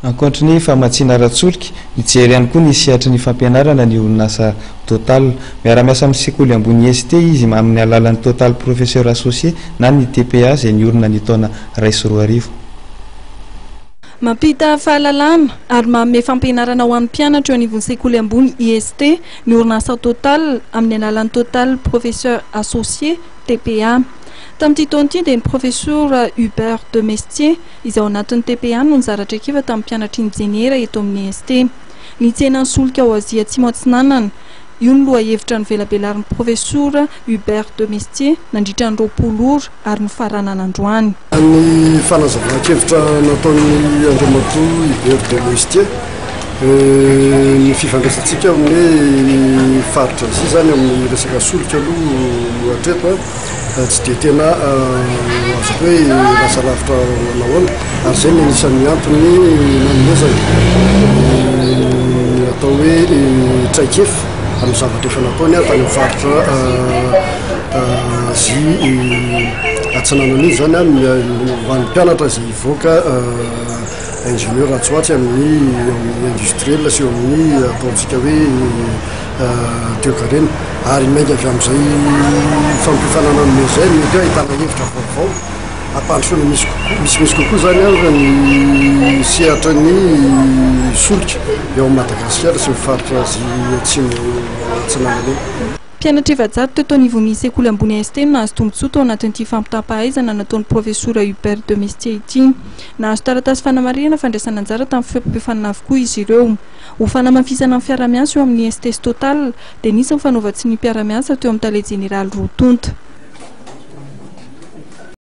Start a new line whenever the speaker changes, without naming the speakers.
Ankoatry ny famatsiana ara-tsolika, mijery ihany koa ny sehatry ny fampianarana ny orinasa Total. Miara-miasa amin'ny sekoly ambony IST izy amin'ny alalan'ny Total Professeur Associé na ny TPA izay niorina ny taona 2001.
Mampita fahalalana ary manome fampianarana ho an'ny mpianatra eo anivon'ny sekoly ambony IST ny orinasa Total amin'ny alalan'ny Total Professeur Associé, TPA. Tamin'ity taona ity dia ny Profesora Hubert Demestier izay ao anatin'ny TPA no nizara traikefa tamin'ny mpianatra injeniera eto amin'ny IST. Ny tsenan'ny solika ao Azia Atsimo Atsinanana. Io no lohahevitra novelabelarin'ny Profesora Hubert Demestier nandritra ny 20 ora ary nofaranana androany.
Ny fanazavan-kevitra nataon'i Andriamatoa Hubert Demestier, ny fifandraisantsika amin'ny faritra Azia izany amin'ny resaka solika aloha hatreto tsy dia tena azoko hoe lasa lavitra manahoana ary izay no anisan'ny antony nanomezana ny atao hoe traikefa amin'ny zavatra efa nataony tany amin'ny faritra Azia Atsinanana iny izany ho an'ny mpianatra izay hivoaka ingénieur atsy ho atsy amin'ny eo amin'ny industriel sy eo amin'ny ataontsika hoe toekarena ary miainga avy amin'izay fampiofanana nomena izay mety hoe ahitana hevitra vaovao hampandrosoana misy misimisy kokoa izany ary ny sehatra ny solika eo amin'i Madagasikara sy ny faritra Azia Atsimo Atsinanana iny.
Mpianatra 400 teto anivon'ny sekoly ambony AST no nahazo tombontsoa tao anatin'ity fampitam-pahaizana nataon'ny Profesora Hubert Demestier ity. Nahazo taratasy fanamarihana fandraisana anjara tamin'ny fampiofanana avokoa izy ireo. Ho fanamafisana ny fiarahamiasa eo amin'ny IST sy Total dia nisy ny fanaovan-tsonia mpiara-miasa teo amin'ny tale jeneraly roa tonta.